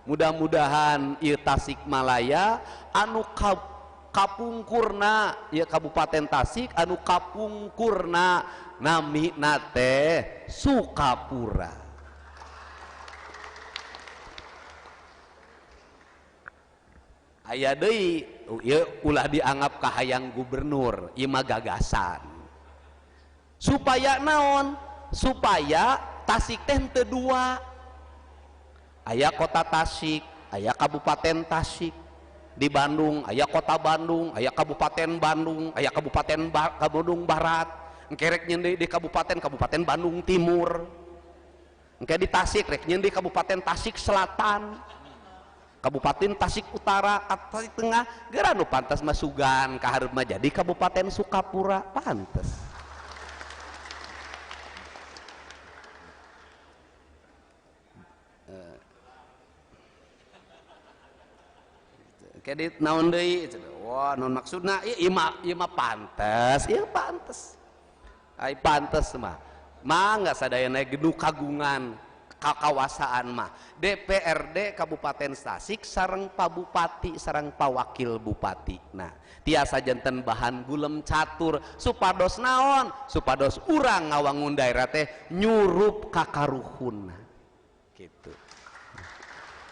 Mudah-mudahan ieu Tasikmalaya anu kapungkurna ieu Kabupaten Tasik anu kapungkurna namina teh Sukapura. Aya deui ieu ulah dianggap kahayang gubernur, ieu mah gagasan. Supaya naon? Supaya Tasik teh henteu dua. Aya kota Tasik, aya Kabupaten Tasik. Di Bandung aya kota Bandung, aya Kabupaten Bandung, aya Kabupaten Bandung Barat. Engke rek nyeun deui di Kabupaten Kabupaten Bandung Timur. Engke di Tasik rek nyeun di Kabupaten Tasik Selatan. Kabupaten Tasik Utara, Tasik Tengah, geura nu pantas mah sugan ka hareup mah jadi Kabupaten Sukapura, pantes. Kedit naon deui? Wah, naon maksudna? Ieu mah pantes, ieu pantes. Ai pantes mah. Mangga sadayana gedung kagungan kakawasaan mah. DPRD Kabupaten Tasik sareng Pak Bupati sareng Pak Wakil Bupati. Nah, tiasa janten bahan gulem catur supados naon? Supados urang ngawangun daerah teh nyurup kakaruhunna. Gitu.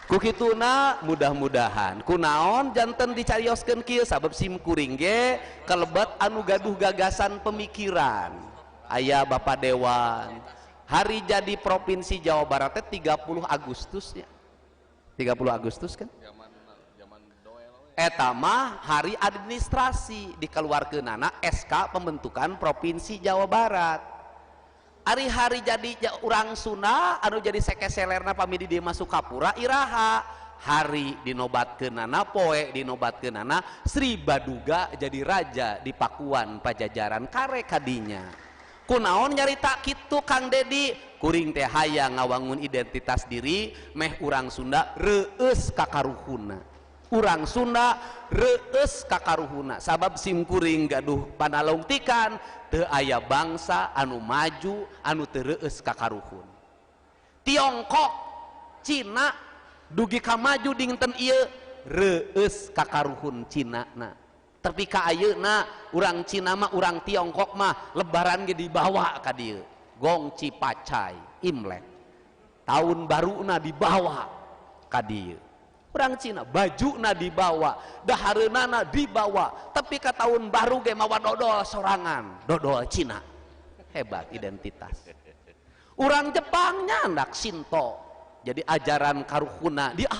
Ku kituna mudah-mudahan kunaon janten dicarioskeun kieu sabab sim kuring ge kelebet anu gaduh gagasan pemikiran. Aya Bapak Dewan hari jadi Provinsi Jawa Barat teh 30 Agustus ya. 30 Agustus kan? Eta mah hari administrasi dikeluarkeunana SK pembentukan Provinsi Jawa Barat. Ari hari jadi urang Sunda anu jadi sekeselerna pami di dieu mah Sukapura iraha hari dinobatkeunana poe dinobatkeunana Sri Baduga jadi raja di Pakuan Pajajaran kare kadinya. Kunaon nyarita kitu Kang Dedi, kuring teh hayang ngawangun identitas diri meh urang Sunda reueus kakaruhuna. Urang Sunda reueus kakaruhuna sabab sim kuring gaduh panalungtikan teu aya bangsa anu maju anu teu reueus kakaruhun. Tiongkok, Cina dugi ka maju dinten ieu reueus kakaruhun Cina na. Tapi ka ayeuna urang Cina mah urang Tiongkok mah lebaran ge dibawa ka dieu. Gongci Pacai, Imlek. Tahun baruna dibawa ka dieu. Urang Cina bajuna dibawa, dahareunana dibawa, tapi ka tahun baru ge mawa dodol sorangan, dodol Cina. Hebat identitas. Urang Jepang nyandak Shinto. Jadi ajaran karuhuna di